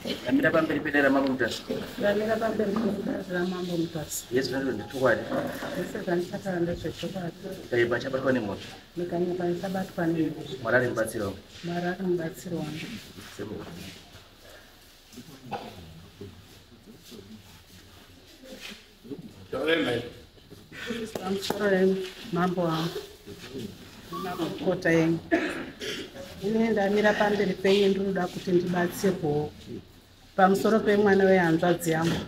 Ndamira pamberi pedare raMambo Mutasa. Ndamira pamberi pedare raMambo Mutasa. Yesu zvandiro ndezvechokwadi. Zvese zvandichataura ndezvechokwadi. Ndikanyeba ndichabatwa nemhosva. Ndikanyeba ndichabatwa nemhosva. Mwari ari mubatsiri wangu. Mwari ari mubatsiri wangu. Pamusoro yemambo wangu nemakurukota enyu, ini ndamira pamberi penyu ndinoda kuti ndibatsirwewo pamusoro pemwana wehanzvadzi yangu.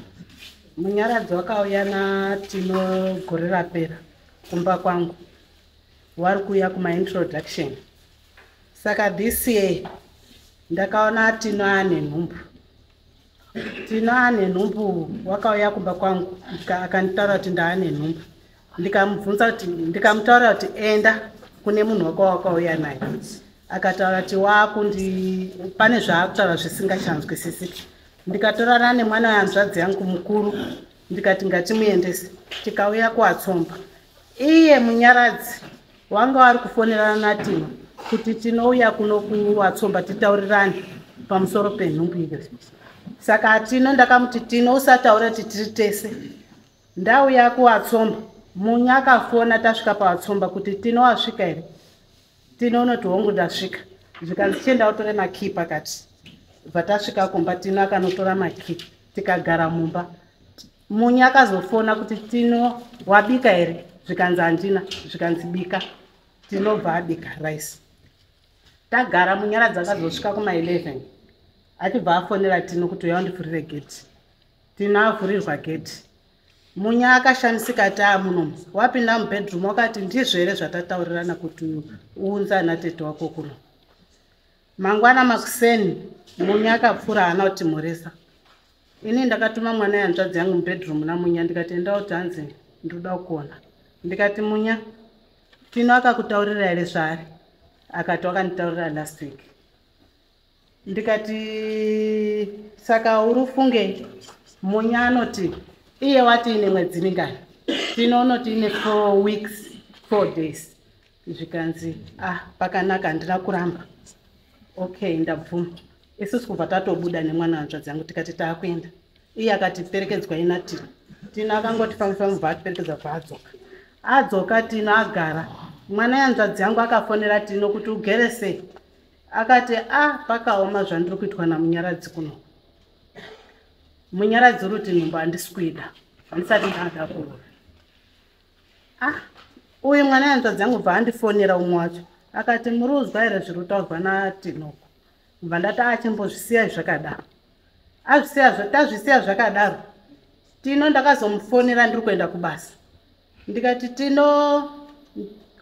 Munyaradzi wakauya naTino gore rapera kumba kwangu, wari kuuya kumaintroduction. Saka this year ndakaona Tino ane nhumbu. Tino ane nhumbu, wakauya kumba kwangu akanditaura kuti ndaane nhumbu. Ndikamubvunza kuti, ndikamutaura kuti enda kune munhu wako wakauya naye. Akataura kuti wakundi pane zvaakutaura zvisingachanzwisisiki. Ndikatorana nemwana wehanzvadzi yangu mukuru, ndikati ngatimuendese. Tikauya kuAtsomba. Iye Munyaradzi wanga wari kufonerana naTino kuti tinouya kuno kuAtsomba titaurirane pamusoro penhumbu iyo. Saka Tino ndakamuti, Tino, usataura kuti tiri tese. Ndauya kuAtsomba, Munya akafona tasvika paAtsomba kuti Tino wasvika here? Tino unoti hongu ndasvika. Zvikanzi chienda utore makii pakati. Bva tasvika kumba, Tino akanotora makii, tikagara mumba. Munya akazofona kuti Tino wabika here? Zvikanzi handina. Zvikanzi bika. Tinobva abika rice. Tagara, Munyaradzi akazosvika kuma11 achibva afonera Tino kuti uya undivhurire gate. Tino avhurirwa gate. Munya akashamisika taa munomu. Wapinda mubedroom wakati ndizvo here zvatataurirana kuti uunze ana tete wako kuno? Mangwana makuseni Munya akapfuura, haana kuti mhoresa. Ini ndakatuma mwana yehanzvadzi yangu mubedroom naMunya, ndikati enda kuti hanzi ndoda kuona. Ndikati Munya, Tino akakutaurira here zvaari? Akati wakanditaurira last week. Ndikati saka uri ufungei? Munya anoti iye wati ine mwedzi mingani? Tino unoti ine 4 weeks 4 days. Zvikanzi ah, pakanaka, handina kuramba, okay, ndabvuma. Isusu kubva tatobuda nemwana hanzvadzi yangu, tikati taakuenda. Iye akati perekedzwai naTino. Tino akangoti fambi fambi, bva atiperekedza, bva adzoka. Adzoka Tino agara, mwana yanzvadzi yangu akafonera Tino kuti ugere sei? Akati a pakaoma zvandiri kuitwa naMunyaradzi kuno. Munyaradzi uri kuti nhumbu handisi kuida, handisati ndada kuroora. Ah, uyu mwana yanzvadzi yangu bva andifonera umwe wacho akati muri uzwa here zviri kutaurwa naTinoko? Bva ndati achimbozvisiyai zvakadaro. Azvisiya, tazvisiya zvakadaro. Tino ndakazomufonera ndiri kuenda kubasa, ndikati Tino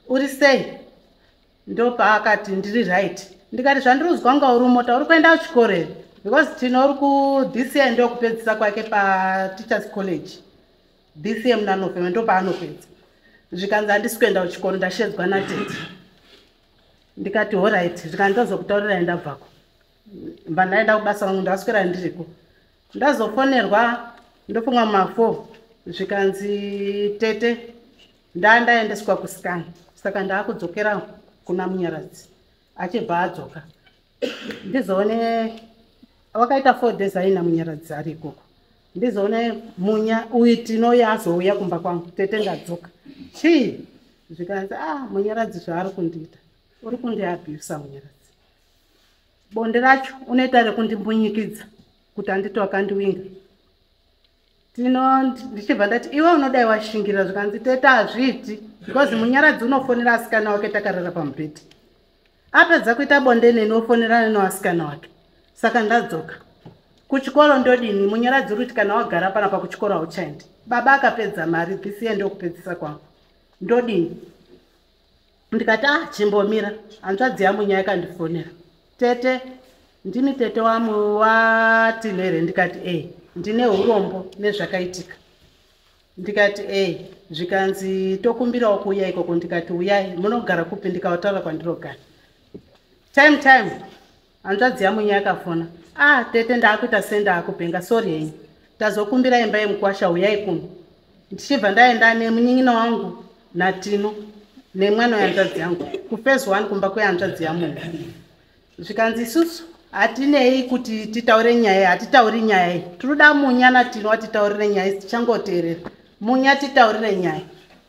uri sei? Ndopaakati ndiri right. Ndikati zvandiri kuzwa nga uri mota uri kuenda kuchikoro here? Because Tino uri ku this year ndokupedzisa kwake pateachers college this year muna November ndopaanopedza. Zvikanzi handisi kuenda kuchikoro, ndashedzwa natete. Ndikati alright. Zvikanzi ndozokutaurirai ndabvako. Mba ndaenda kubasa rangu, ndaswera ndiriko. Ndazofonerwa ndofunga ma4, zvikanzi tete ndandaendeswa kuscan, saka ndaakudzokera kuna Munyaradzi. Achibva adzoka, ndizoone wakaita 4 days aina Munyaradzi ari ikoko. Ndizoone Munya uyu Tino azouya kumba kwangu, tete ndadzoka, chii? Zvikanzi ah, Munyaradzi zvaari kundiita, uri kundiabhusa Munyaradzi. Bonde racho unoita rekundimbunyikidza kuti handiti wakandiwinga. Tino ndichibva ndati iwe unodai washingirira. Zvikanzi tete hazviiti because Munyaradzi unofonera asikana wake takarara pamubhedhi. Apedza kuita bonde neni ofonerana nevasikana wake. Saka ndadzoka kuchikoro ndodini? Munyaradzi uri kuti kana wagara panapa kuchikoro hauchaendi. Baba akapedza mari, this year ndokupedzisa kwangu, ndodini? Ndikati ah, chimbomira. Hanzvadzi yaMunya yakandifonera, tete ndimi tete waTino here? Ndikati e, ndine urombo nezvakaitika. Ndikati e, zvikanzi tokumbirawo kuuya ikoko. Ndikati uyai, munogara kupi? Ndikavataura kwandirogara. Time time hanzvadzi yaMunya yakafona, ah tete, ndaakuita sendaakupenga, sorry henyu, tazokumbira imba yemukwasha, uyai kuno. Ndichibva ndaenda nemunin'ina wangu naTino nemwana wehanzvadzi yangu kuphase 1 kumba kwehanzvadzi yaMunya. Zvikanzi isusu Hatinei kuti titaure nyaya, hatitauri nyaya iyi. Tinoda Munya naTino watitaurire nyaya, tichangoteerera. Munya, titaurire nyaya.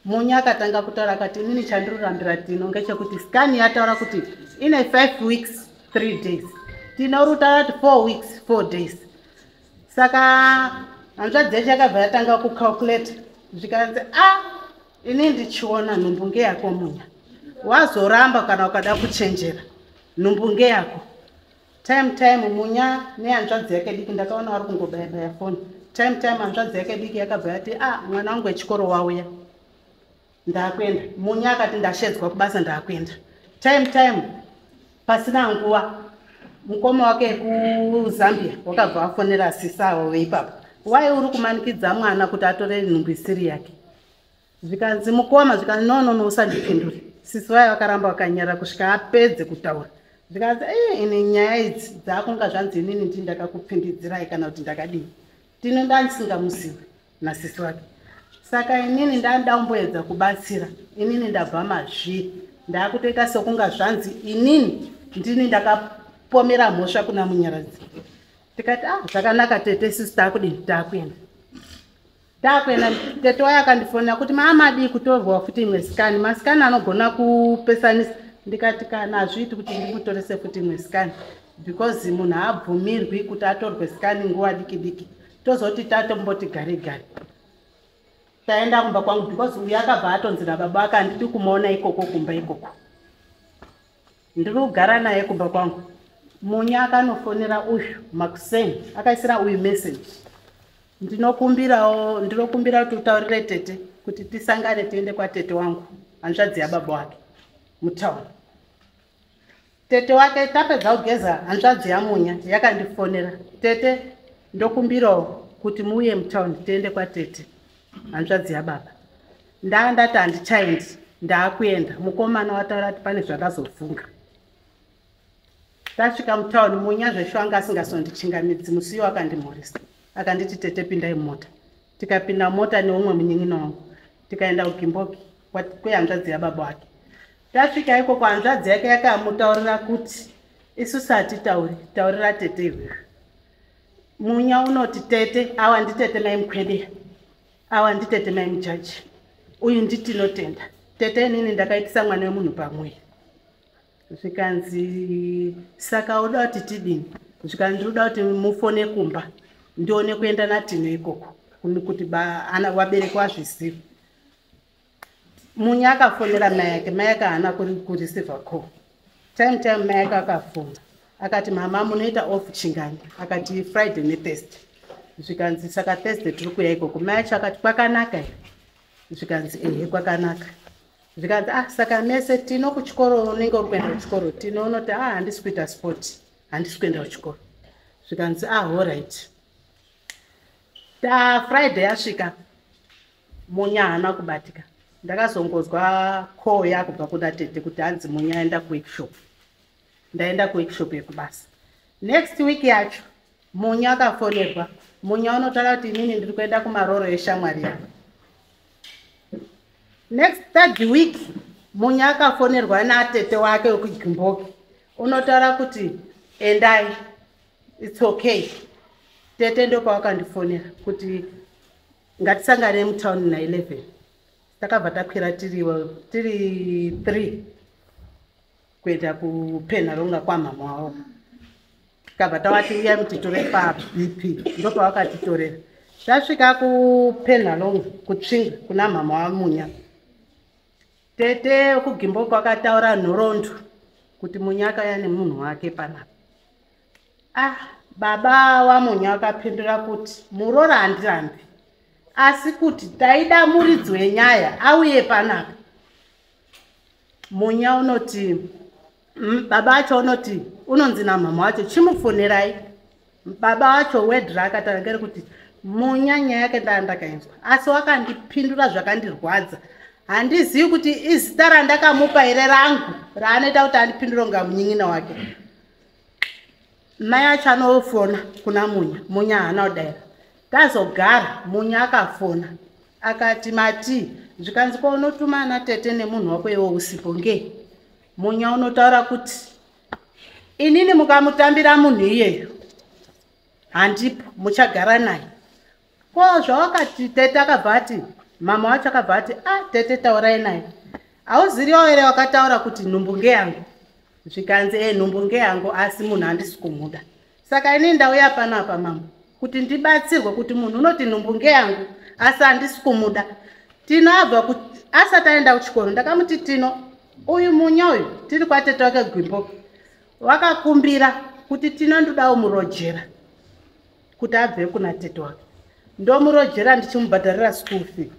Munya akatanga kutaura akati, "Inini chandirurambira Tino ngechekuti scan yataura kuti ine 5 weeks 3 days. Tino uri kutaura kuti 4 weeks 4 days." Saka hanzvadzi yacho yakabva yatanga kucalculate, zvikanzi, "A, ini ndichiona nhumbu ngeyako Munya. Wazoramba kana ukada kuchenjera, nhumbu ngeyako." Time time Munya nehanzvadzi yake diki, ndakaona vari kungobayabaya foni. Time time hanzvadzi yake diki yakabva yati, "A, mwana wangu wechikoro wauya, ndakuenda." Munya akati, "Ndashedzwa kubasa, ndakuenda." Time time, pasina nguva, mukoma wake kuZambia wakabva afonera sisi avo veipapo, "Wai uri kumanikidza mwana kuti atore nhumbu isiri yake?" Zvikanzi, "Mukoma," zvikanzi, "No, no, no, usandipindure." Sisi vayo vakaramba vakanyara kusvika apedze kutaura. Zvikanzi, "E, ine nyaya idzi dzakunga zvanzi inini ndi ndakakupindidzirai kana kuti ndakadini. Tino ndandisingamuzivi nasisi wake. Saka inini ndandamboedza kubatsira. Inini ndabva mazviri, ndaakutoita sekunga zvanzi inini ndini ndakapomera mhosva kuna Munyaradzi." Tikati, "Ah, zvakanaka tete, isusu taakudini, taakuenda, taakuenda." Tete wayo akandifonera kuti, "Maamadii kutorwa futi imwe scan? Mascan anogona kupesanisa." Ndikati, "Kana hazviiti kuti ndikutorese futi imwe scan, because munhu haabvumirwi kuti atorwe scan nguva diki diki. Tozoti tatomboti gare gare." Taenda kumba kwangu, because uyu akabva atonzi nababa ake, "Handidi kumuona ikoko kumba ikoko, ndiri kugara naye kumba kwangu." Munya akanofonera uyu makuseni, akaisira uyu message, "Ndinokumbirawo, ndinokumbira kuti utaurire tete kuti tisangane, tiende kwatete wangu, hanzvadzi yababa wake, mutauni." Tete wake, tapedza kugeza, hanzvadzi yaMunya yakandifonera, "Tete, ndokumbirawo kuti muuye mutauni, tiende kwatete, hanzvadzi yababa." Ndaa ndati handichaendi, ndaakuenda. Mukomana wataura kuti pane zvandazofunga. Tasvika mutauni, Munya zvesho anga asingasondichingamidzi. Musi iwo akandimhoresa, akanditi, "Tete, pindai mumota." Tikapinda mota neumwe munyin'ina wangu, tikaenda kuGimboki kwehanzvadzi yababa wake. Tasvika ikoko, hanzvadzi yake yakamutaurira kuti, "Isusu hatitauri, taurira tete iwewe." Munya unoti, "Tete awa nditete mai Mukwedea, awa nditete mai Mujaji, uyu ndiTinotenda. Tete, inini ndakaitisa mwana wemunhu pamwiri." Zvikanzi, "Saka uda kuti tidini?" Zvikanzi, "Ndinoda kuti mufone kumba, ndione kuenda naTino ikoko, kuti vabereki vazvizive." Munya akafonera mai yake, mai yake haana kureceiva call. Time time mai yake akafona, akati, "Mama, munoita off chingani?" Akati, "Friday neThursday." Zvikanzi, "Saka Thursday tiri kuya ikoko." Mai acho akati, "Kwakanaka here?" Zvikanzi, "Ehe, kwakanaka." Zvikanzi, "Ah, saka mese Tino kuchikoro, unenge uri kuenda kuchikoro?" Tino unoti, "Ah, handisi kuita sport, handisi kuenda kuchikoro." Zvikanzi, "Ah, alright." Ta Friday yasvika, Munya haana kubatika. Ndakazongozwa call yakubva kuna tete kuti hanzi Munya aenda kuworkshop. Ndaenda kuworkshop yekubasa. Next week yacho Munya akafonerwa. Munya unotaura kuti, "Inini ndiri kuenda kumaroro eshamwari yangu." Next third week Munya akafonerwa natete wake wekuGimboki, unotaura kuti, "Endai, it's okay." Tete ndopavakandifonera kuti ngatisangane mutauni na11. Takabva takwira tiri 3 kuenda kuPenhalonga kwamama wavo. Tikabva tavati, "Uyai mutitore paBP." Ndopavakatitorera. Tasvika kuPenhalonga, kuTsvinga, kuna mama waMunya, tete wekuGimboko akataura nhoroondo kuti Munya akauya nemunhu wake panapa. Ah, baba waMunya akapindura kuti, "Murora handirambi, asi kuti taida muridzi wenyaya auye panapa." Munya unoti, baba acho unoti, unonzi namama wacho, "Chimufonerai." Baba wacho wedra akataura ngerekuti, "Munya nyaya yake ndaa ndakainzwa, asi wakandipindura zvakandirwadza. Handizivi kuti izita randakamupa here rangu raanoita kuti andipindure kunga munyin'ina wake." Mai acho anofona kuna Munya, Munya haana kudaira. Tazogara, Munya akafona akati, "Mati?" Zvikanzi, "Ko unotuma ana tete nemunhu wako iwo usipo ngei?" Munya unotaura kuti, Inini mukamutambira munhu iyeyo handipo, muchagara naye. Ko zvawakati tete akabva ati, mama wacho akabva ati, a tete taurai naye. Hauziriwo here wakataura kuti nhumbu ngeyangu? Zvikanzi e nhumbu ngeyangu, asi munhu handisi kumuda. Saka inini ndauya panapa mambo kuti ndibatsirwe, kuti munhu unoti nhumbu ngeyangu asi handisi kumuda. Tino abva asati aenda kuchikoro, ndakamuti Tino uyu munya uyu tiri kwatete wake Gwimbo, wakakumbira kuti Tino ndodawo murojera kuti abve kuna tete wake, ndomurojera ndichimubhadharira school fee.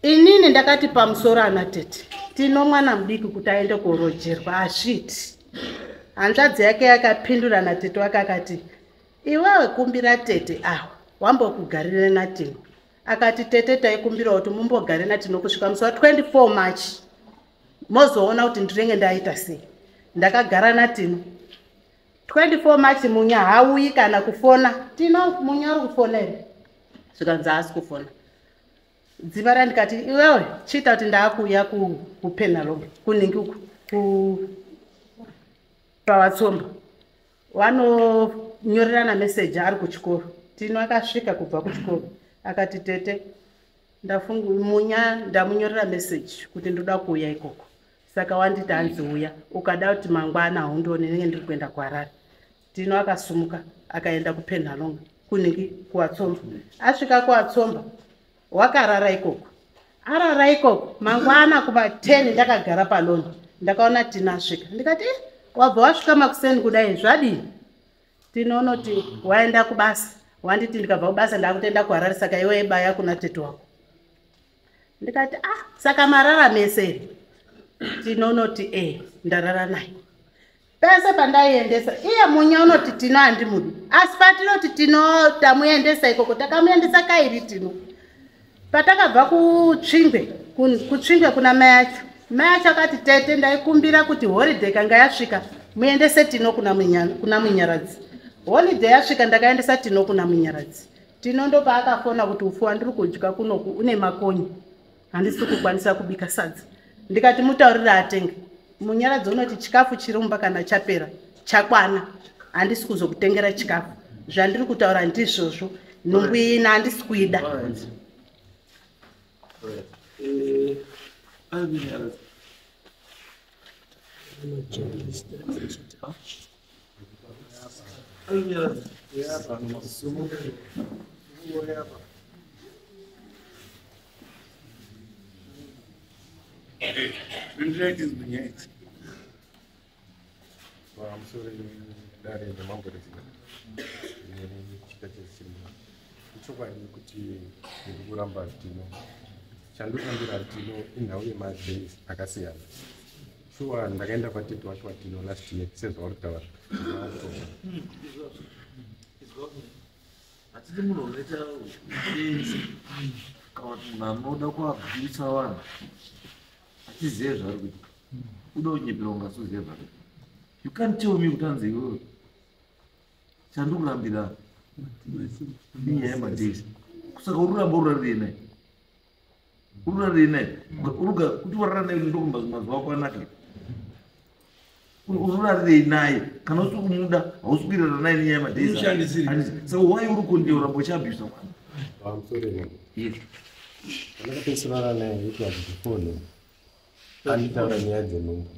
Inini ndakati pamusoro ana tete, Tino mwana mudiki kuti aende korojerwa azviti. Hanzvadzi yake yakapindura natete wake akati, iwewe kumbira tete awa wambokugarire naTino. Akati tete taikumbira kuti mumbogare naTino kusvika musi wa 24 March, mozoona kuti ndinenge ndaita sei. Ndakagara naTino 24 March, munya hauyi kana kufona. Tino munya uri kufona here? Zvikanzi haasi kufona. Dzivara ndikati iwewe chiita kuti ndaakuuya kuPenhalonga kuningi uku paVatsomba, vanonyorerana meseji ari kuchikoro. Tino akasvika kubva kuchikoro akati tete munya ndamunyorera meseji kuti ndoda kuuya ikoko, saka wanditi hanzi uya, ukada kuti mangwana haundioni ndinenge ndiri kuenda kuHarare. Tino akasumuka akaenda kuPenhalonga kuningi kuVatsomba. Asvika kuVatsomba wakarara ikoko. Arara ikoko mangwana kuma 10 ndakagara paloni, ndakaona Tino asvika. Ndikati wabva wasvika makuseni kudai zvadii? Tino unoti waenda kubasa, wanditi ndikabva kubasa ndakutoenda kuHarare, saka iwe baya kuna tete wako. Ndikati ah, saka marara mese here? Tino unoti e ndarara naye pese pandaiendesa. Iye munya unoti Tino handimudi, asi patinoti Tino tamuendesa ikoko, takamuendesa kairi Tino. Patakabva kuTsvingwe, kuTsvingwe kuna mai acho, mai acho akati tete ndaikumbira kuti holiday kanga yasvika muendese Tino kuna Munyaradzi. Holiday yasvika ndakaendesa Tino kuna Munyaradzi. Tino ndopaakafona kuti upfu wandiri kudya kunoku une makonye, handisi kukwanisa kubika sadza. Ndikati mutaurire atenge. Munyaradzi unoti chikafu chiri mumba kana chapera chakwana, handisi kuzokutengera chikafu. Zvandiri kutaura ndizvozvo, nhumbu ina handisi kuida. Pamusoro dare nemambo reziva nechita chesirima, ichokwadi kuti ndiri kuramba Tino. Chandorambira Tino inhau yemadays akasiyana. Shuwa ndakaenda kwatete wacho waTino last year sezvauri kutaura October. Hatidi munhu unoita upenzi kana kuti munhu anoda kuabvisa vanhu achizive zvaari kuita, uda kunyepera kunge asiuzive zvaari kuita. You can't tell me kuti anzi iwewe chandikurambira inyaya yemadays, saka uri kuramba urarire naye, urarire naye kuti warara naye ndokumba mazuva ako anaka. Urarirei naye kana usi kumuda? Hausi kuirara naye nenyaya yemadays, saka why uri kundi uramba uchiabhisa mwana? Pamusoro nemambo. Yes. Pandakapedzisirana naye it was before nhumbu, anditaura nyaya dzenhumbu.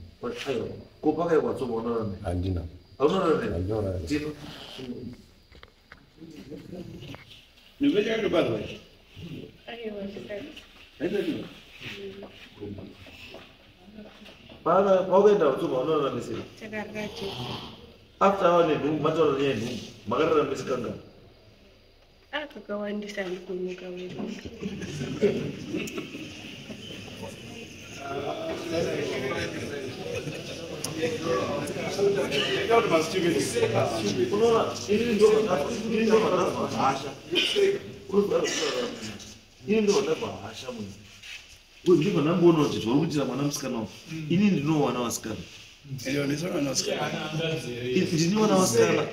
Ko pakaikwa tsomba unorara naye? Handina. Aunorara naye? Handinaurara naye. Tino. Nhumbu yakatobarwa ichi? Aiwa, ndikati. Haisati. Paukaenda kutsomba unorara mese? Takarara tese. After ava nenhumbu, mataura nenyaya yenhumbu, makarara mese kangani? Ah, kakawandisa, ndikumuka wedu. Unoona, ini ndobva ndazwa hasha. Ini ndobva ndazwa hasha munhu. Ndibva ndamboona kuti zvauri kuitira mwana musikana uyu, ini ndinowana vasikana, ndinowana vasikana.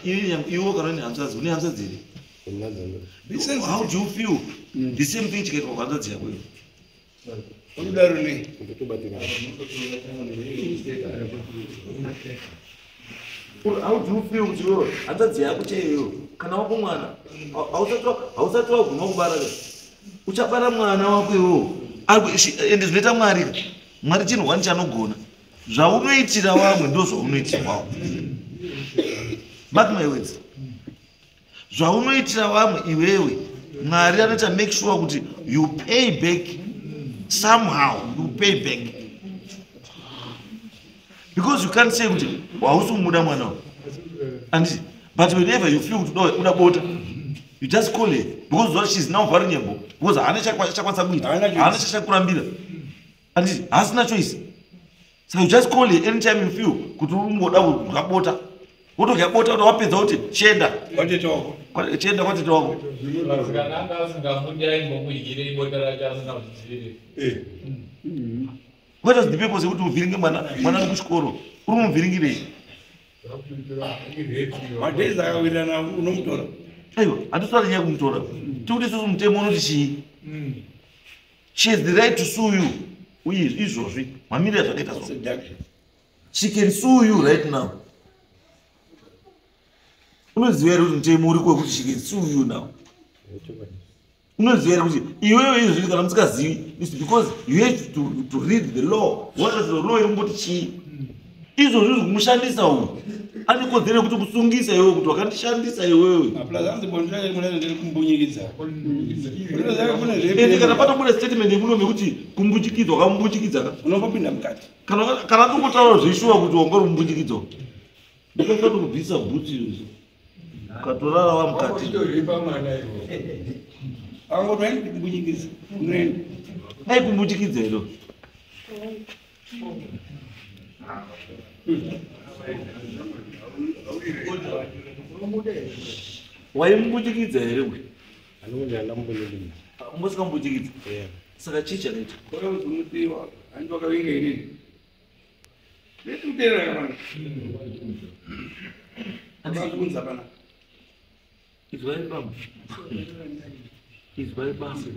Iwe kana une hanzvadzi, une hanzvadzi here? How do you feel the same thing chikaitwa kuhanzvadzi yako iyo? Unodaro nei? Ndotobatikana. How do you feel kuti iwewe hanzvadzi yako chaiyo kana wako mwana hausati waguma kubara ka uchabara mwana wako iwewo ende zvinoita Mwari ka Mwari chinhu wani chanogona zvaunoitira vamwe ndo zvaunoitirwawo. Mark my words, zvaunoitira vamwe iwewe Mwari anoita make sure kuti you pay back somehow, you pay back, because you can't say kuti hausi kumuda mwana uyu, anditi? But whenever you feel kuti uda bota, you just call her, because what, she is now vulnerable, because haana chakwanisa kuita, haana chachakurambira, anditi? Haasina choice. Saka you just call her anytime you feel kuti uri kungoda kudya bota, wotodya bota, kuti wapedza kuti chienda. Kwatete wako. Chienda kwatete wako. Kana anga asingamudi, aimbomudyirei bota racho asina kudzivirira? What was the purpose yekuti uvhiringe mwana? Mwana ari kuchikoro, uri muvhiringirei? Madays akawirirana, unomutora. Aiwa, handisati nyaya kumutora. Tikuti isusu mutemo unoti chii? She has the right to sue you. Uye izvozvi mamiriro azvakaita so, Seduction. she can sue you right now. Unoziva here kuti mutemo uriko wekuti she can sue you now? Unoziva here kuti iwewe izvozvi, kana musikazivi, is because you have to read the law. What does the law iri kumboti chii? Izvozvi zvikumushandisa uyu ane kodzero yekuti kusungisa iwewe kuti wakandishandisa iwewe. Plus hanzi bonde rake muna ndiri kumbunyikidza. Ende kana patobuda statement yemuno yekuti kumbuchikidzwa, wakamumbuchikidza ka. Unombopinda mukati. Kana tongotaura zveshuwa kuti wanga uri mumbuchikidzwa, ndokwanisa tokubvisa bhutsu izvozvo, ukatorara wamukati. Wakuchitoripa mwana iwo. Angoti waindi kumbunyikidza, unoenda. Dai kumbuchikidza iro. Waimumbuchikidza here uyu? Anonzi andambunyikidza. Umbosikambuchikidza? Saka chii chakaita? Wakazomudiwa handi wakavinga inini. Ndikuteerera kana. Akaunza pana. Izwai bambo, izwai bambo,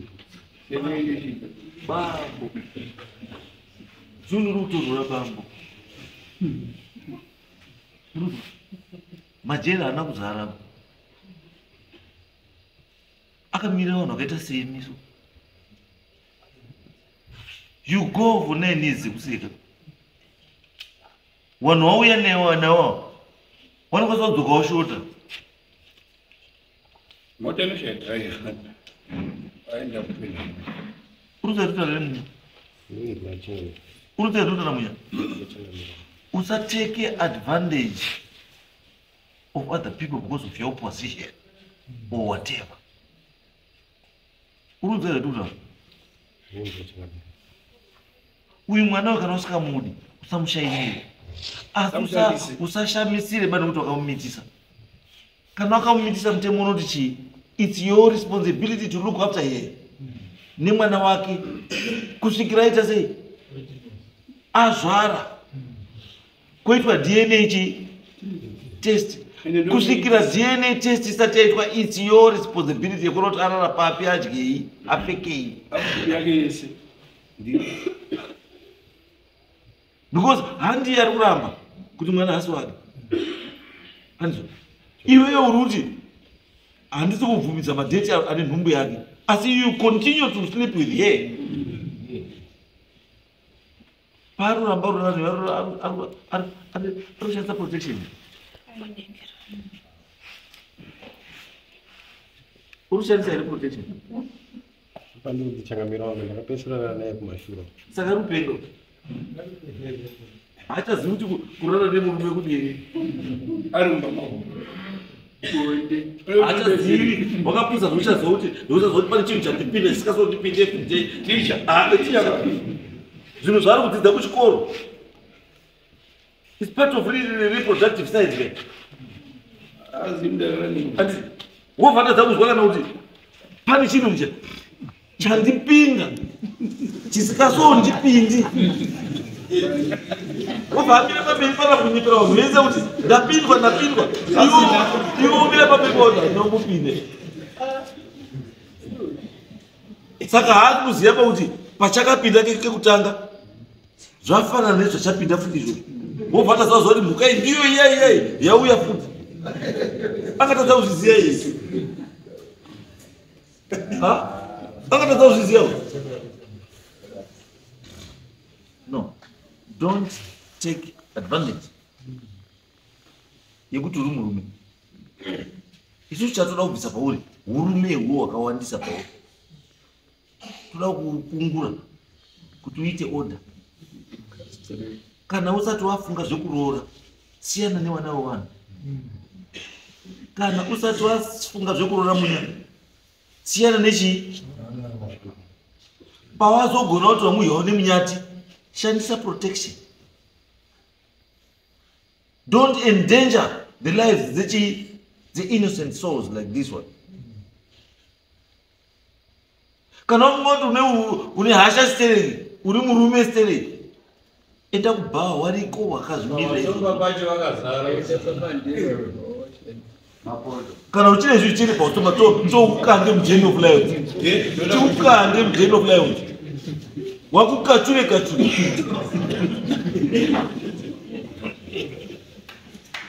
bambo zunhu uri kutorora bambo. Majeri haana kuzara, akamira vanhu vakaita semi. So you go for 9 years kuseka vanhu vauya newa nawo, vanokwanisa kudzoka washota. Mota inoshaya driver. Aenda kupinda. Uri kutaura nemunya? Ndinonzi. Uri kutaura munya? Usatake advantage of other people because of your position or whatever. Uri kutaura kutaura. Uyu mwana uyu kana usingamudi, usamushainire, asi Usamushandise. Usashamisire bani kuti wakamumitisa. Kana wakamumitisa, mutemo unoti chii? It's your responsibility to look after her nemwana wake kusvikira aita sei, azvara, koitwa DNA chi test. Kusvikira DNA test isati yaitwa, it's your responsibility yekuona kuti arara papi, adyei, apfekei. Yake yese. Ndiyo. Because handiye ari kuramba kuti mwana hasi wake, handizvo? Iwewe uri kuti handisi kubvumidza madates ane nhumbu yake, asi you continue to sleep with her. Paari kuramba ari kushandisa protection? Uri kushandisa here protection? Pandiri changamira wangu, ndakapesana naye kumashure. Saka rupendo haachazivi kuti kurara nemurume kudini. Ari mumba mako. Haachazivi, wakapusa. Zvochaziva kuti zvochaziva kuti pane chinhu chandipinda chisikasondipinde everyday. Teacher. Ah, teacher. Zvinhu zvaari kudzidza kuchikoro is part of reproductive science ke. Azi mdarani. Andi wobva tadza kuzwa kana kuti pane chinhu chandipinda chisikasondipindi, wobva amira pamberi pana kunyepera vanhu vese kuti ndapindwa, ndapindwa. Iwe umira pamberi pavanhu, handinombopinde. Saka haasi kuziva pakuti Pachakapinda kekutanga zvafanana nezvachapinda futi izvozvo. Wobva taziva kuti mhuka iyi ndiyo iya iya yauya futi. Akatadza kuzviziva iyi. Akatadza kuzviziva. No, don't take advantage yekuti uri murume. Isusu chatoda kubvisa pauri urume ihwo hwakawandisa pauri. Toda kukungura kuti uite order. Kana usati wafunga zvekuroora, siyana nevana vevanhu. Kana usati wafunga zvekuroora munya, siyana nechii? Pawazogona kuti wamuhyawo nemunyati, shandisa protection. Don't endanger the lives the innocent souls like this one. Kana wafunga kuti une hasha stereki, uri murume stereki, enda kubhawa wariko wakazvimirira izvozvo. Kana uchine zvichiri pausoma toukande muden of lions. Tiukande muden of lions. Wakukachure kachure.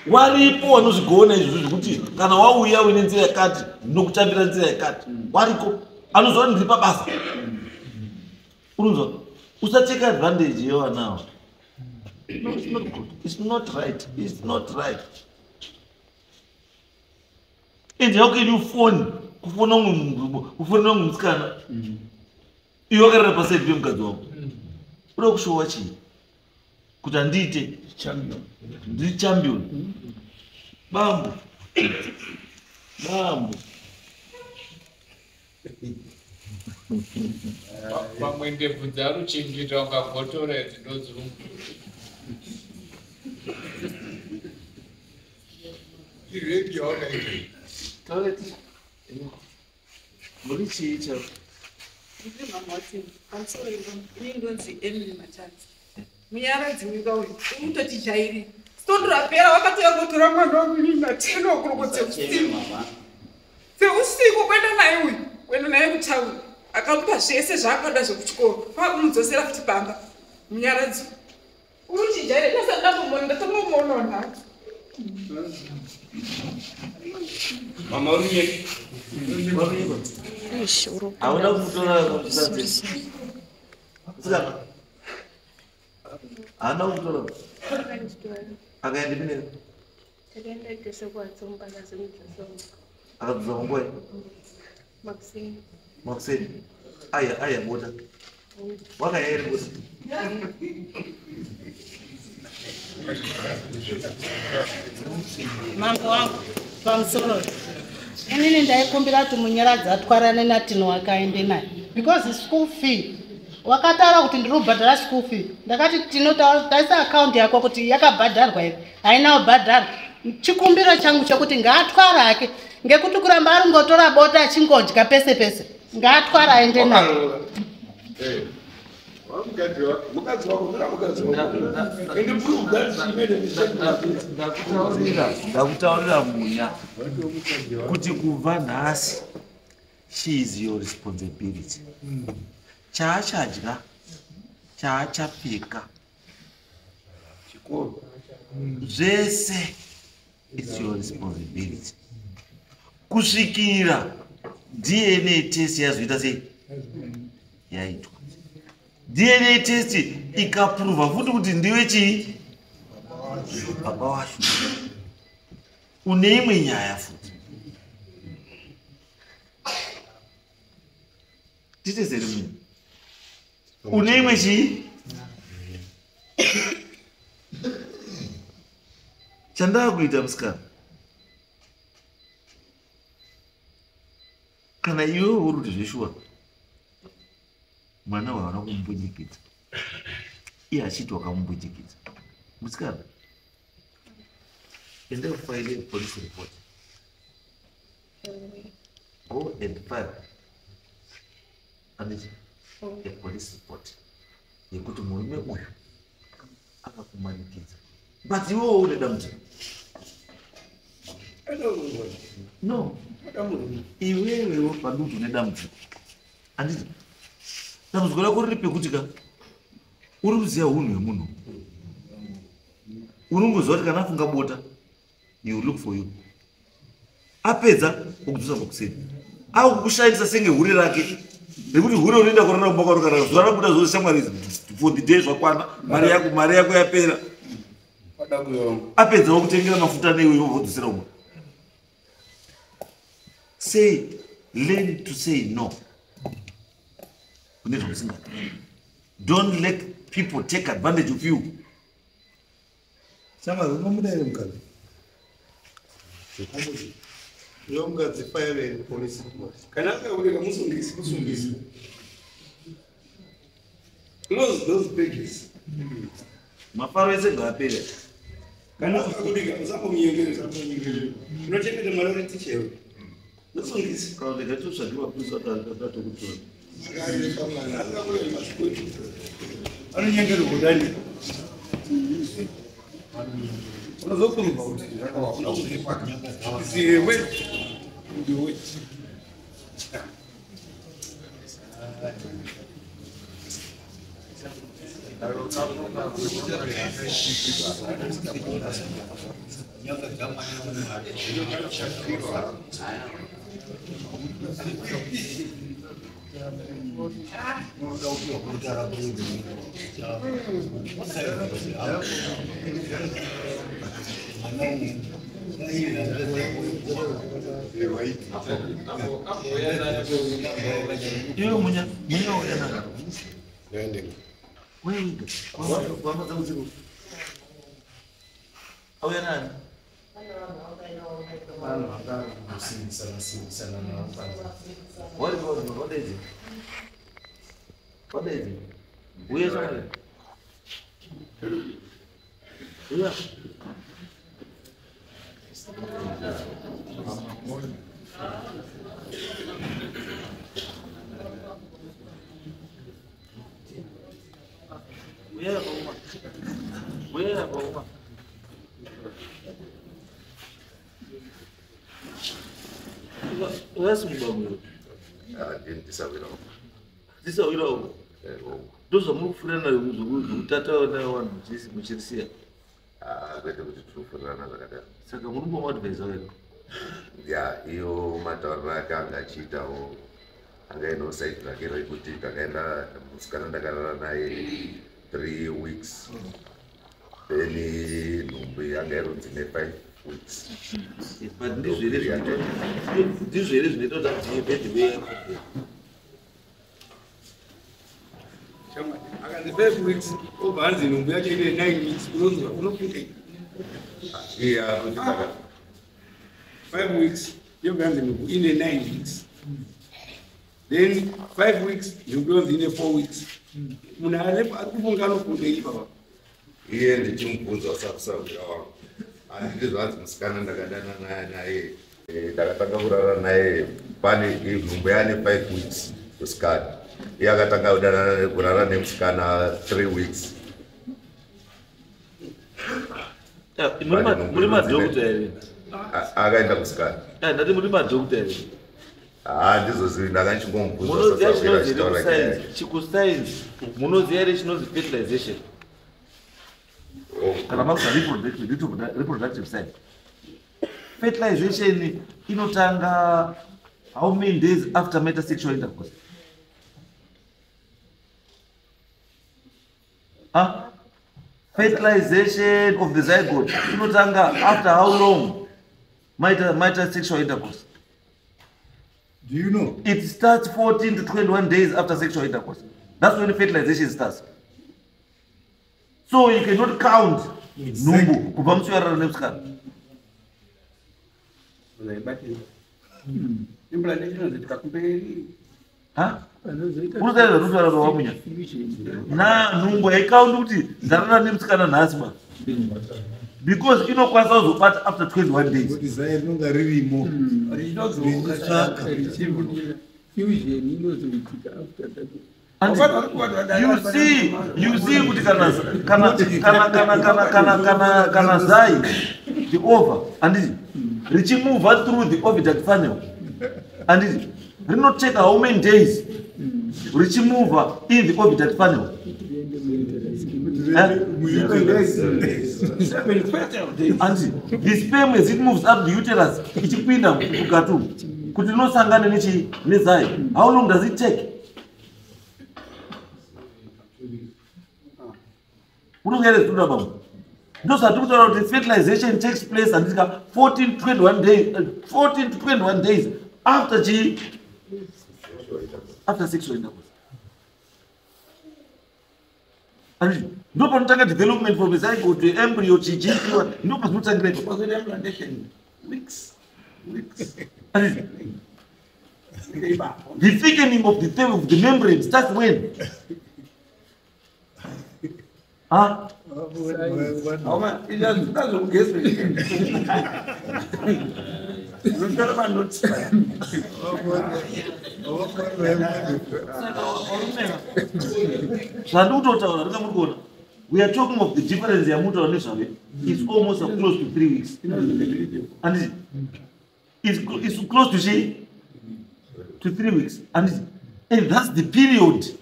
Waripo vanozvigona izvozvo zvekuti kana wauya uine nzira yakati ndinokutambira nzira yakati. Wariko anoziva kuti ndiri pabasa. Unonzwa? Usatake advantage yevana ava. No, it's not good. It's not right. It's not right. And how can you phone? Kufona umwe musikana. Iwe wakarara paside pemukadzi wako. Unoda kushowa chii? Kuti handiite ndiri champion. Bambo. Bambo. Pamwe ndebvu dzaruchengeta ungagotora idzi ndodzirungu. Muri chii chavo? Ndiri mama waTino. Pamusoro ini ndonzi Emily Matadzi. Munyaradzi nyika uyu unototijairi. Svondo rapera wakatouya kotora mwana wangu inini naTino kuroko dzeusiku. Dzeusiku kuenda naye uyu, kuenda naye kutauni. Akamupa zvese zvaakada zvekuchikoro. Kwakumudzosera futi pamba. Munyaradzi. Unotijaira ndasati ndambomuona ndatombomuonawo nhasi. Mama uri Hauna kumutora kusadze. Sikana. Haana kumutora. Akaenda pinera. Takaenda tese kwatsomba akazomudzosa. Akadzosa nguva Makuseni. Makuseni. Aya aya bota. Wakaya here bota. Mambo wangu pamusoro. Inini ndaikumbira kuti Munyaradzi atwarane naTino akaende naye because school fee wakataura kuti ndiri kubhadhara school fee. Ndakati Tino taisa akaunti yako kuti yakabhadharwa here, haina kubhadharwa. Chikumbiro changu chekuti ngaatwara hake ngekuti kuramba ari ngotora bota achingodya pese pese, ngaatwara aende naye. Ndakutaurira Munya kuti kubva nhasi she is your responsibility. Chaachadya, chaachapfeka, zvese it's your responsibility. Kusvikira DNA test yazoita sei? Yaitwa. DNA test ikaprova futi kuti ndiwe chii? Baba wacho. Une imwe nyaya futi. Titezere munhu. Une imwe chii? Chandaa kuita musikana. Kana iwe uri kuti zveshuwa mwana waona kumumbunyikidzwa. Iye achiti wakamumbunyikidzwa. Musikana. Enda kufile police report. Go and file a police report yekuti murume uyu akakumanikidza. But iwewe une dambudziko. No. Iwewewo padutu une dambudziko. Handiti? Dambudziko rako riri pekuti ka uri kuziva unhu hwemunhu. Unongoziva kuti kana afunga bota, he will look for you. Apedza okudzosa pakuseni. Akukushandisa senge hure rake. Nekuti hure unoenda kurara kumba kwaro kana zuva rabuda zuva shamwari for the day zvakwana, mari yako yapera. Apedza okutengera mafuta newe wodzosera umwe. Say, learn to say no. Kune zvausingadi. Don't let people take advantage of you. Shamwari, unomuda here mukadzi? Iwe mukadzi fire polisi. Kana akaureka musungisi, musungisi. Close those pages. Mafaro ese ngaapere. Kana akakudika usapomunyengerera. Unochengeta mwana uri ticha iwe. Musungisi. Kana ndikatotsvaga mapurisa akatokutora. Anonyengererwa kudani? Unozokurumba kuti hauna kuzvipaka. Ziwe. Ndiwe. Iwe munya uya nani? Wewe kwamba usiku. Auya nani? What is it? What is it? Uya shamwari. Uya. Uya bauma. Uya bauma. Uyasungwa. Ndisawira. Ndisawira uko. Ndozvamuri kufurirana zvekutata vanhu muchirisiya. Kwete kuti tiri kufurirana zvakadaro. Saka muri kumbomuadvaisa wena? Ya, iyo matauriro ake anga achiitawo anga aine saidi rake rekuti ndakaenda musikana ndakarara naye 3 weeks. Then nhumbu yanga ironzi ne 5 weeks. But ndizvo here zvinoita kuti abhebhe weya? Akanzi 5 weeks obva anzi nhumbu yacho ine 9 weeks unonzwa unopinda. Iye akuti saka 5 weeks yobva yanzi nhumbu ine 9 weeks. Then 5 weeks nhumbu yonzi ine 4 weeks. Munhu ari kufunga anofundei baba? Iye ndichimubvunza sakusawira wangu. Handiti zvanzi musikana ndakadanana naye ndakatanga kurara naye pane nhumbu yaane 5 weeks musikana. Iye akatanga kudanana kurara nemusikana 3 weeks. Muri madhokota here? Akaenda kusikana. Ndati muri madhokota here? Handizozivi, ndanga ndichingomubvunza sasawira achitaura nyaya. Chikusainzi munoziva here chinonzi fertilization? Kana makuta reproductive science. Fertilization inotanga how many days after meta sexual intercourse? Huh? Fertilization of the zygote inotanga after how long meta sexual intercourse? Do you know? It starts 14 to 21 days after sexual intercourse. That's when fertilization starts. So you cannot count nhumbu kubva musi warara nemusikana. Unotaura zvinotaura vamunya. Na nhumbu haikaundi kuti ndarara nemusikana nhasi ma. Because inokwanisa kuzobata after 21 days. Kuti zai rinonga ririmo. Richitsvaka. Fusion inozoitika after that. You see kuti kana zai the ova anditi richimove through the oviduct funnel anditi rinotake how many days Richimova in the oviduct funnel. And the sperm as it moves up the uterus, ichipinda mukati umu kuti rinosangana nezai. How long does it take? Unongerezvitoda bamwe. Ndozvatiri kutaura kuti fertilization takes place handika 14 to 21 days, 14 to 21 days after chi after sexual intercourse. And ndo panotanga development from a zygote to embryo chichiiwa ndo pazinotangira ipapo. Pazoita implantation weeks weeks. And the thickening of the membrane starts when? Huh? Hauma izvazvokugezwa. Unotora manotsi. Zvandikutotaura ringa muri kuona. We are talking of the difference yamutaura nezvave. It's almost close to 3 weeks. And it's close to she to 3 weeks. And that's the period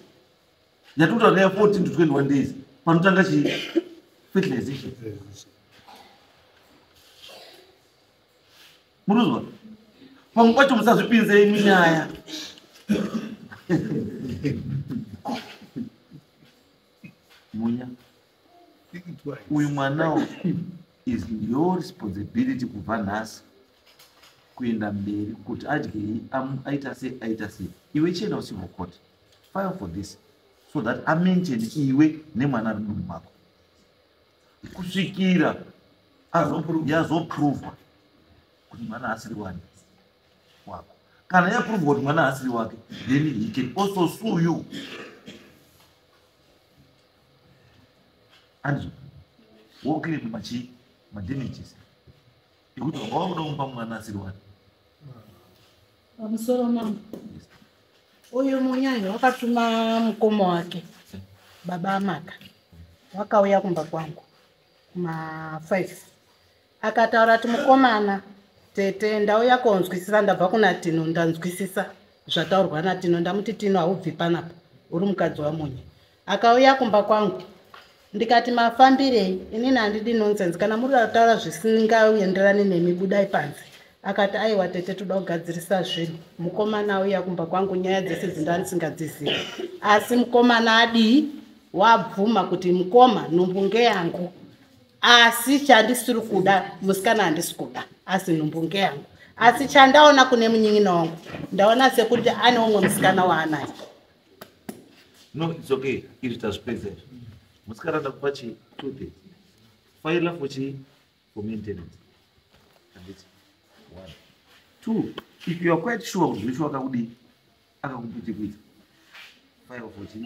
yatutaura neya 14 to 21 days. Panotanga chi fertilization. Muruzwa? Pamwe pacho musazvipinzei minyaya. Munya. Uyu mwanawo is your responsibility kubva nhasi kuenda mberi kuti adyei aita sei aita sei. Iwe chienda kucivil court. File for this so that amention iwe nemwana ari mudumbu mako kusvikira yazoprovwa kuti mwana asiri wani wako. Kana yaprovwa kuti mwana asiri wake, then he can also sue you. And woclaim machi madamages ekuti wanga wakuda kumupa mwana asiri wani. Pamusoro mama, uyu munyanyi wakatuma mukoma wake baba Amaka, wakauya kumba kwangu kuma 5 akataura kuti mukomana tete ndauya konzwisisa, ndabva kuna Tino, ndanzwisisa zvataurwa naTino, ndamuti Tino haubvi panapa, uri mukadzi waMunya. Akauya kumba kwangu ndikati mafambirei, inini handidi nonsense, kana muri kutaura zvisingaenderani nemi budai panze. Akati aiwa tete toda kugadzirisa zvinhu. Mukomana auya kumba kwangu nyaya dzese dzindandisingadzizivi, asi mukomana adii wabvuma kuti mukoma nhumbu ngeyangu, asi chandisiri kuda musikana handisi kuda, asi nhumbu ngeyangu. Asi chandaona kune munyin'ina wangu ndaona sekuti ane umwe musikana waanaye. No, it's okay. Izvi tazvipedza izvi. Musikana ndakupa chi 2 days. File for chi for maintenance. Handiti. 1 2 if you are quite sure kuti zvicho akakudii akakupichikwidza, file for chi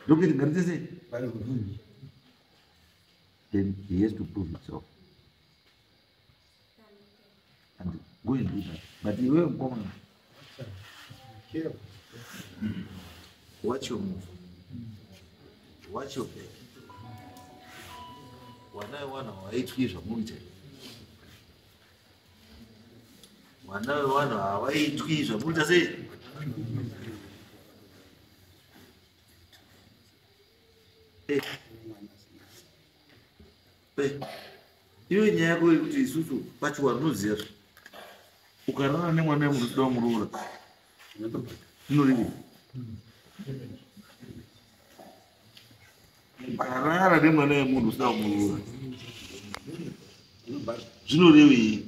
ndokuti ngaritese, then he has to prove himself and go and do that. But iwe mkomana, watch your move, watch your back. Wana wana hawaitwi zvamunoita. Wana wana hawaitwi zvamunoita sei? Iwe nyaya yako yekuti isusu pacho wanoziva ukarara nemwana wemunhu usida kumuroora inorevei? Ukarara nemwana wemunhu usida kumuroora zvinorevei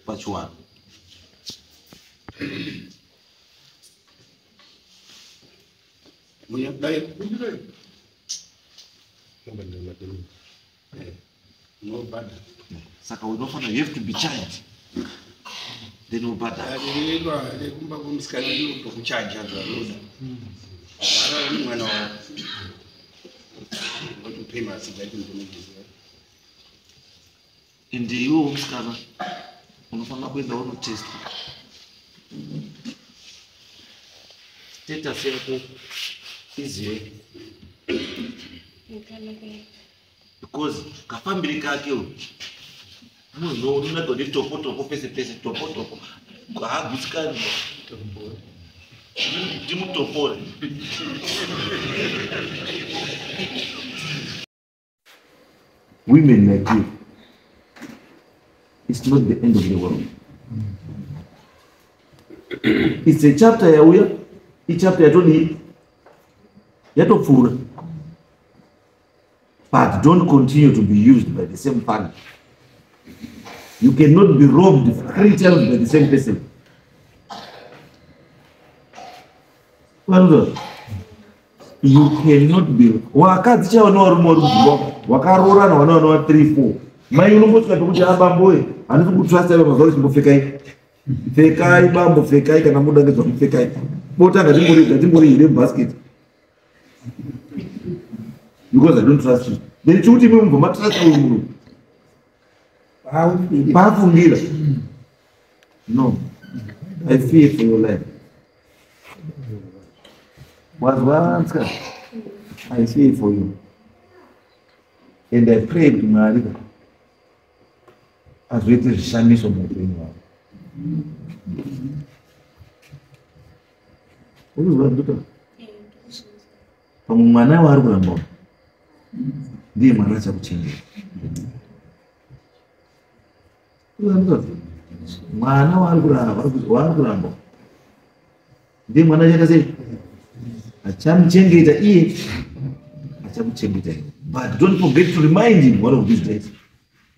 pachiwanhu? Munya dai. No bad. Saka unofana, you have to be charged. Then ubhadhara. Kumba kumusikana ndinokuchaja zvanoda. Arara nemwana wako. Ngotopay masidai ndinogiziva. Ende iwe musikana unofanira kuenda unotestwa. Status yako izive. Because kafambiri kake uyu Munhu unonaka kuti topo topo pese pese topo topo. Haagutsikani. Ndimutopore. Women like you, it's not the end of the world. It's a chapter yauya, ichapter yatodii, yatopfuura. But don't continue to be used by the same family. You cannot be robbed 3 times by the same person. You cannot be. Wakadzi chaivo nevarume vari kudzimba wakaroorana vana vana 3 4. Mai unombosvika pekuti abamboye handisi kutrust aiva mazuva chimbopfekai. Pfekai bambo pfekai kana muda ngezvamupfekai. Bota ngatimbori here basket. Because I don't trust you. Then chikuti imwe mubva matrust uyu munhu. Paafungira. No. I fear for your life. Wazwanzika. I fear for you. And I pray to Mwari azoite zvishamiso muupenyu hwako. Urikuzwa ndoto? Pamwe mwana waari kuramba ndiye mwana achakuchengeta. Mwana waari kuramba ndiye mwana achaita sei? Achamuchengeta iye, achamuchengeta iye. But don't forget to remind him one of these days.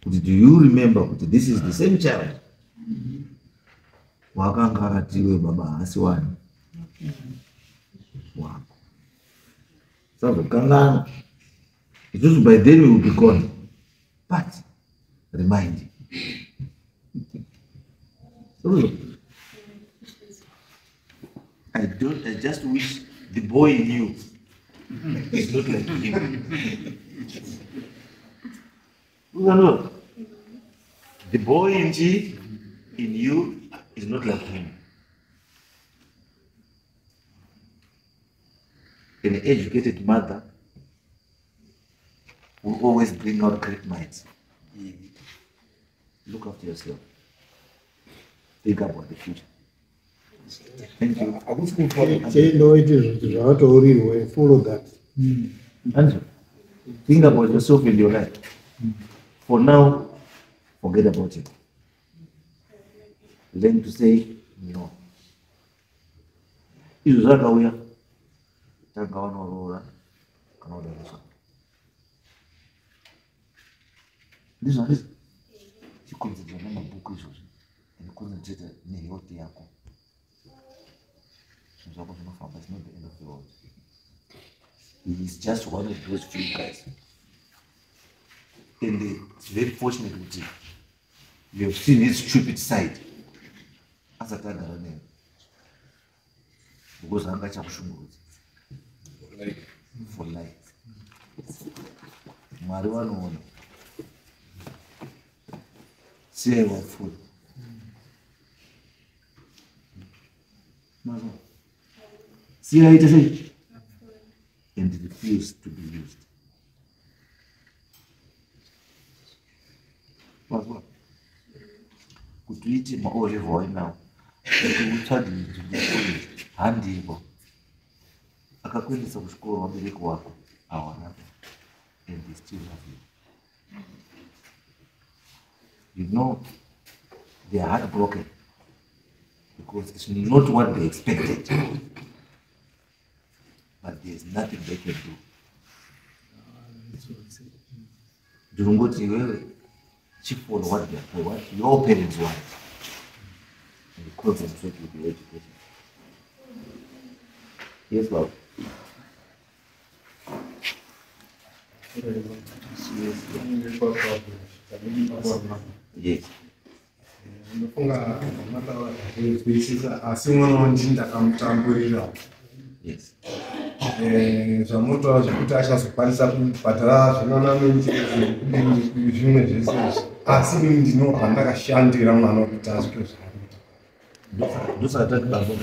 Kuti do you remember kuti this is the same child? Wakanga akatiwe baba haasi wani wako. Sazokangana. Isusu by then we will be gone. But remind him. So, I just wish the boy in you is not like him. The boy in you is not like him. An educated mother will always bring out great minds. Look after yourself. Think about the future. Thank you. Follow that. Andrew, think about yourself and your life. For now, forget about it. Learn to say no. Izvo zvakauya tanga wanoroora kana kudariswa. Ndizvo handizvo? Chikonzerwa nemabhuku izvozvi and concentrate nehealth yako. Zvinhu zvako zvinofamba. It's not the end of the world. He is just one of those few guys. And it's very fortunate kuti you have seen his stupid side. Asati agara newe. Because anga achakushungurudza. For life. Mwari vanoona. Siyai wapfuura. Siyai aite sei? And refuse to be used. Wazwa? Kuti uite maorevho wainawo, kuti utsvage nzvimbo handivo. Akakuendesa kuchikoro vabereki wako hawana and they still love you. You know they are heartbroken because it's not what they expected. But there's nothing they can do. Ndinongoti iwewe chifollow what they are, what your parents want, and concentrate with your education. Yes, Bob. Yes. Ndofunga mataura asi mwana wandini ndakamutamburira. Yes. Zvamunotaura zvekuti achazokwanisa kubhadhara zvinonamenji zvimwe zvese izvi, asi inini ndinobva ndakashandira mwana wekuti asvike zvaanoita. Ndosaka tati baba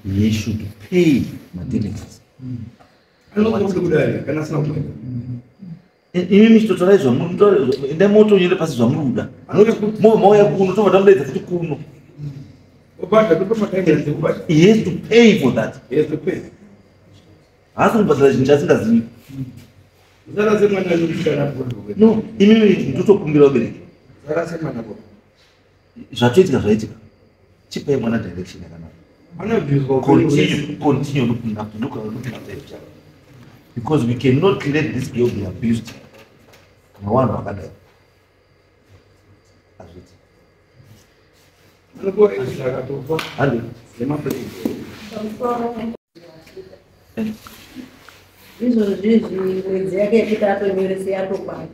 he should pay madamages. Anokuti kudai kana asina kubhadhara. Imi michitotorai zvamuri, endai motonyore pasi zvamuri kuda. Mobva mauya kuno, tobva tamudaidza futi kuno. He has to pay for that. He has to pay. Haasi kubhadhara chinhu chaasingazivi. No, imimi ndotokumbira vabereki. Zvatoitika zvaitika. Chipai mwana direction yakanaka. Continue looking after, looking after your child. Because we cannot let this girl be abused. Nevanhu vakadai. Hazviiti. Handi. Izvozvizvi mwedzi yake yekuti atonyorese yatokwana.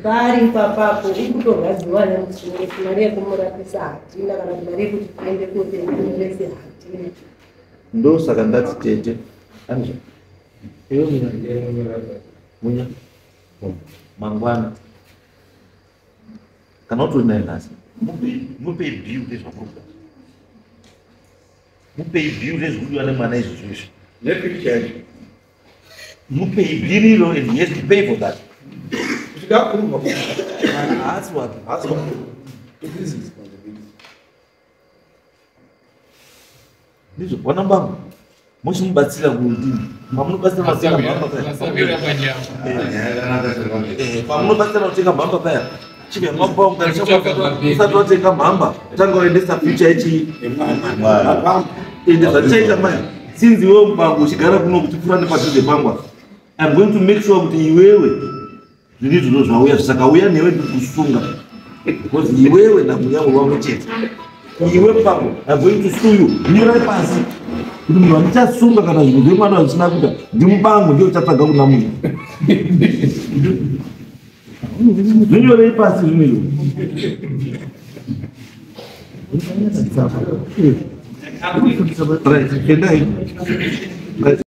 Pari ipapapo uri kutorwadziwa nemusoro, mari yekumurapisa hatina, kana kuti mari yekuti tiende kotenyorese hatina. Ndosaka ndati tete. Anja. Iwe munya. Munya. Mangwana. Kana utori naye nhasi. Mupei bill rezvamuri kuda. Mupei bill rezvikudiwa nemwana izvozvo izvi. Nepicture yacho. Mupei bill iro and he has to pay for that. Haasi wake. Haasi wake. It is responsibility. Ndizvo bwana mbangu. Mochimubatsira kudini? Pamunobatsira kutenga mhamba paya. Pamunobatsira kutenga mhamba paya. Chibva mabonga usati watenga mhamba tanga waendesa future yechi ende zvatichaita maya since iwewe mubango uchigara kuno kuchipfuura nepadhuze pangu, I'm going to make sure kuti iwewe zvinhu izvozvo zvauya zvisakauya newe ndikusunga, because iwewe namunyango wamwe chete. Iwe mubango, I'm going to sue you. Nyorai pasi kuti munhu andichasunga kana zvinhu zvemwana zvisina kuita ndimubango, ndiyo uchatsvaga kuna munhu. Zvinyorei pasi zvinhu izvo. Right, endai. Right.